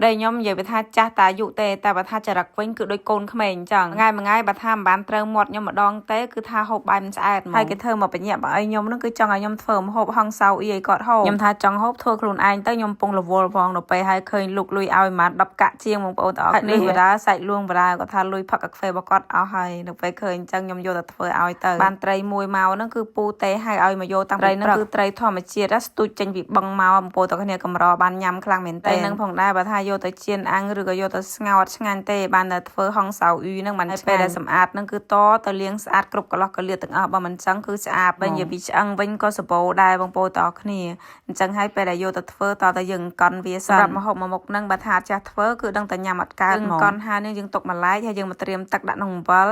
ប្តីខ្ញុំនិយាយវាថាចាស់តាអាយុទេតែបើថាចរិតវិញគឺដូចកូនក្មេងអញ្ចឹងថ្ងៃមួយថ្ងៃបើថាមិនបានត្រូវមាត់ខ្ញុំម្ដងទេគឺថាហូបបាយមិនឆ្អែតហ្មងហើយគេធ្វើមកបញ្ញាក់បើឲ្យខ្ញុំហ្នឹងគឺចង់ឲ្យខ្ញុំធ្វើម្ហូបហង្សោអ៊ីឲ្យគាត់ហូបខ្ញុំថាចង់ហូបធ្វើខ្លួនឯងទៅខ្ញុំពងរវល់ផងដល់ពេលហើយឃើញលុកលុយឲ្យប្រហែល10កាក់ជាងបងប្អូនទាំងអស់គ្នាបដាសាច់លួងបដាគាត់ថាលុយផឹកកាហ្វេរបស់គាត់អស់ហើយដល់ពេលឃើញអញ្ចឹងខ្ញុំយកទៅធ្វើឲ្យទៅបានត្រីមួយមកហ្នឹងគឺពូទេឲ្យឲ្យមកយកតាំងត្រីហ្នឹងគឺត្រីធម្មជាតិស្ទូចចេញពីបឹងមកបងប្អូនទាំងគ្នាកម្របានញ៉ាំខ្លាំងមែនទែនហ្នឹងផងដែរបើថាយកទៅចៀនអាំងឬក៏យកទៅស្ងោរអត់ឆ្ងាញ់ទេបានតែធ្វើហង្សោអ៊ឺហ្នឹងបានពេលដែលសម្អាតហ្នឹងគឺតទៅលាងស្អាតគ្រប់កន្លោះកលៀតទាំងអស់បើមិនចឹងគឺស្អាតវិញនិយាយពីឆ្អឹងវិញក៏សបោដែរបងប្អូនទាំងអស់គ្នាអញ្ចឹងហើយពេលដែលយកទៅធ្វើតតែយើងកន់វាសិនសម្រាប់ម្ហូបមួយមុខហ្នឹងបើថាអត់ចេះធ្វើគឺដឹងតែញ៉ាំអត់កើតហ្មងកន់ហើយនេះយើងទុកមួយឡែកហើយយើងមកត្រៀមទឹកដាក់ក្នុងអំបិល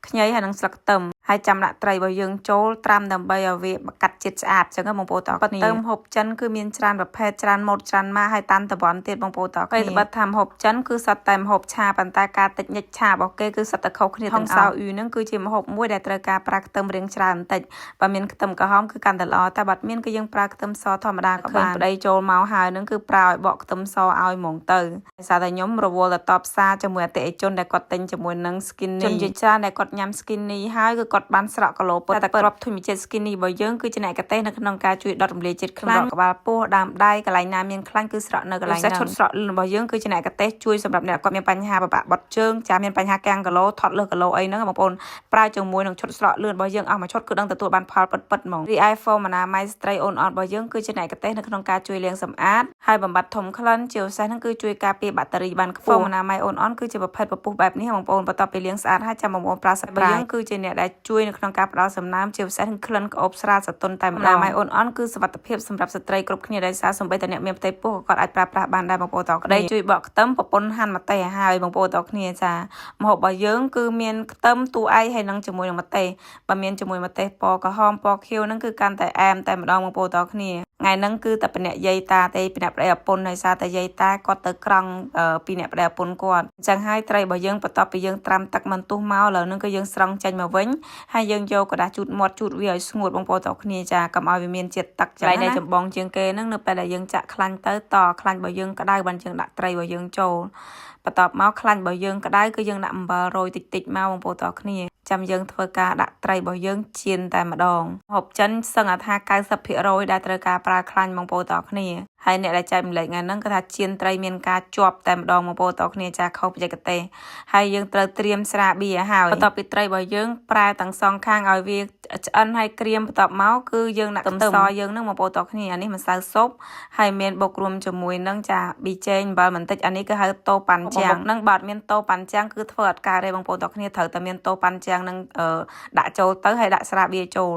ខ្ញីហើយនឹងស្លឹកខ្ទឹមហើយចាំដាក់ត្រីរបស់យើងចូលត្រាំដើម្បីឲ្យវាបកាត់ជាតិស្អាតអញ្ចឹងបងប្អូនតោះគ្នាទៅម្ហូបចិនគឺមានច្រើនប្រភេទច្រើនម៉ូតច្រើនម៉ាកហើយតាមតំបន់ទៀតបងប្អូនតោះគ្នាពេលត្បិតថាម្ហូបចិនគឺសុទ្ធតែម្ហូបឆាប៉ុន្តែការតិចញិចឆារបស់គេគឺសុទ្ធតែខុសគ្នាទាំងអស់ហង្សោអ៊ឺហ្នឹងគឺជាម្ហូបមួយដែលត្រូវការប្រើខ្ទឹមរាងច្រើនបន្តិចបើមានខ្ទឹមក្រហមគឺកាន់តែល្អតែបើអត់មានគឺយើងប្រើខ្ទឹមសធម្មតាក៏បានប្តីចូលមកហើយហ្នឹងគឺប្រើឲ្យបកខ្ទឹមសឲ្យហ្មងទៅដោយសារតែខ្ញុំរវល់តែតបសារជាមួយអតិថិជនដែលគាត់ទិញជាមួយនឹង skinny ជនជាច្រើនដែលគាត់ញ៉ាំ skinny ហើយគឺគាត់បានស្រក់គីឡូពិតតែគ្រាប់ធម្មជាតិ skinny របស់យើងគឺជាអ្នកកទេសនៅក្នុងការជួយដុតរំលាយជាតិខ្លាញ់ក្បាលពោះដើមដៃកន្លែងណាមានខ្លាញ់គឺស្រក់នៅកន្លែងហ្នឹងឈុតស្រក់លឿនរបស់យើងគឺជាអ្នកកទេសជួយសម្រាប់អ្នកគាត់មានបញ្ហាពិបាកបត់ជើងចាមានបញ្ហាកាំងគីឡូថត់លើសគីឡូអីហ្នឹងបងប្អូនប្រើជាមួយនឹងឈុតស្រក់លឿនរបស់យើងអស់មួយឈុតគឺដឹងទទួលបានផលពិតពិតហ្មងរីឯ foam អនាម័យស្ត្រីអូនអត់របស់យើងគឺជាអ្នកកទេសនៅក្នុងការជួយលាងសម្អាតហើយបំបត្តិធំក្លិនជាពិសេសហ្នឹងគឺជួយការពារបាក់តេរីបានខ្ពស់ foam អនាម័យអូនអនគឺជាប្រភេទពពុះបែបនេះបងប្អូនបន្ទាប់ពីលាងស្អាតហើយចាំបងប្អូនប្រើសប្រាយយើងគឺជាអ្នកដែលជួយនៅក្នុងការផ្ដល់សំណើមជាពិសេសនឹងក្លិនក្អូបស្រាលសតុនតែម្ដងអនាម័យអូនអនគឺសុវត្ថិភាពសម្រាប់ស្ត្រីគ្រប់គ្នាដោយសារសូម្បីតែអ្នកមានផ្ទៃពោះក៏គាត់អាចប្រើប្រាស់បានដែរបងប្អូនតក្តីជួយបកខ្ទឹមប្រពន្ធហាន់ម្ទេសឲ្យហើយបងប្អូនតគ្នាចាម្ហូបរបស់យើងគឺមានខ្ទឹមទូឯហើយនឹងជាមួយនឹងម្ទេសបើមានជាមួយម្ទេសពណ៌ក្រហមពណ៌ខៀវហ្នឹងគឺកាន់តែអែមតែម្ដងបងប្អូនតគ្នាថ្ងៃហ្នឹងគឺតែម្នាក់យាយតាទេពីអ្នកប្តីប្រពន្ធដោយសារតែយាយតាគាត់ទៅក្រង់ពីអ្នកប្តីប្រពន្ធគាត់អញ្ចឹងហើយត្រីរបស់យើងបន្ទាប់ពីយើងត្រាំទឹកមិនទុះមកឥឡូវហ្នឹងគឺយើងស្រង់ចេញមកវិញហើយយើងយកក្រដាសជូតមាត់ជូតវាឲ្យស្ងួតបងប្អូនតគ្នាចាកុំឲ្យវាមានជាតិទឹកចឹងណាចម្បងជាងគេហ្នឹងនៅពេលដែលយើងចាក់ខ្លាញ់ទៅតខ្លាញ់របស់យើងក្តៅបានយើងដាក់ត្រីរបស់យើងចូលបន្ទាប់មកខ្លាញ់របស់យើងក្តៅគឺយើងដាក់អំបិលរោយតិចតិចមកបងប្អូនតគ្នាចាំយើងធ្វើការដាក់ត្រីរបស់យើងចៀនតែម្ដងហូបចិនសឹងថា90%ដែលត្រូវការប្រើខ្លាញ់បងប្អូនតគ្នាហើយអ្នកដែលចែកម្លែកថ្ងៃហ្នឹងគឺថាចៀនត្រីមានការជាប់តែម្ដងបងប្អូនតគ្នាចាខុសបច្ចេកទេសហើយយើងត្រូវត្រៀមស្រាបៀហើយបន្ទាប់ពីត្រីរបស់យើងប្រែទាំងសងខាងឲ្យវាឆ្អិនហើយក្រៀមបន្ទាប់មកគឺយើងដាក់ខ្ទឹមសយើងហ្នឹងបងប្អូនតគ្នាអានេះម្សៅស៊ុបហើយមានបុករួមជាមួយនឹងចាប៊ីចេងអំបិលបន្តិចអានេះគឺហៅតូប៉ាន់ចាំងហ្នឹងបើអត់មានតូប៉ាន់ចាំងគឺធ្វើអត់កើតទេបងប្អូនតគ្នាត្រូវតែមានតូប៉ាន់ចាំងនឹងដាក់ចូលទៅហើយដាក់ស្រាបៀចូល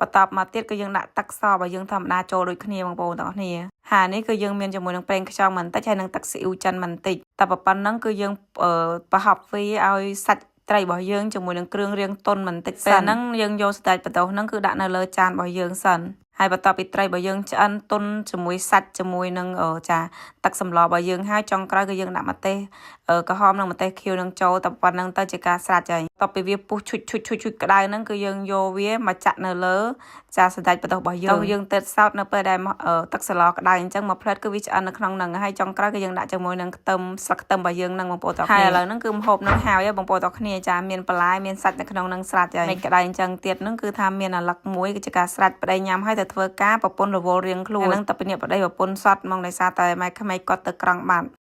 បន្ទាប់មកទៀតគឺយើងដាក់ទឹកសរបស់យើងធម្មតាចូលដូចគ្នាបងប្អូនទាំងអស់គ្នាហើយនេះគឺយើងមានជាមួយនឹងប្រេងខ្យងបន្តិចហើយនឹងទឹកស៊ីអ៊ូចិនបន្តិចតែប៉ុណ្្នឹងគឺយើងប្រហប់វាឲ្យសាច់ត្រីរបស់យើងជាមួយនឹងគ្រឿងរៀងតុនបន្តិចសិនហ្នឹងយើងយកស្តែចបន្ទោសហ្នឹងគឺដាក់នៅលើចានរបស់យើងសិនហើយបន្ទាប់ពីត្រីរបស់យើងឆ្អិនទុនជាមួយសាច់ជាមួយនឹងចាទឹកសម្លរបស់យើងហើយចុងក្រោយគឺយើងដាក់ម្ទេសក្រហមនិងម្ទេសខៀវនឹងចូលតែប៉ុណ្្នឹងទៅជាការស្រេចហើយបន្ទាប់ពីវាពុះឈុចឈុចឈុចឈុចក្តៅហ្នឹងគឺយើងយកវាមកចាក់នៅលើចាសណ្តែកបន្ទោសរបស់យើងយើងទៅសោតនៅពេលដែលទឹកសម្លក្តៅអញ្ចឹងមួយផ្លែតគឺវាឆ្អិននៅក្នុងហ្នឹងហើយចុងក្រោយគឺយើងដាក់ជាមួយនឹងខ្ទឹមស្លឹកខ្ទឹមរបស់យើងហ្នឹងបងប្អូនតហើយឥឡូវហ្នឹងគឺម្ហូបហ្នឹងហើយបងប្អូនតគ្នាចាមានបន្លែមានសាច់នៅក្នុងហ្នឹងស្រេចហើយមិនក្តៅអញ្ចឹងទៀតហ្នឹងគឺថាមានអាឡឹកមួយគឺជាការស្រេចប្តីញ៉ាំហើយទៅធ្វើការប្រពន្ធរវល់រៀងខ្លួនហ្នឹងតែពីនេះប្តីប្រពន្ធសតហ្មងដោយសារតែម៉ែក្មេកគាត់ទៅក្រង់បាត់។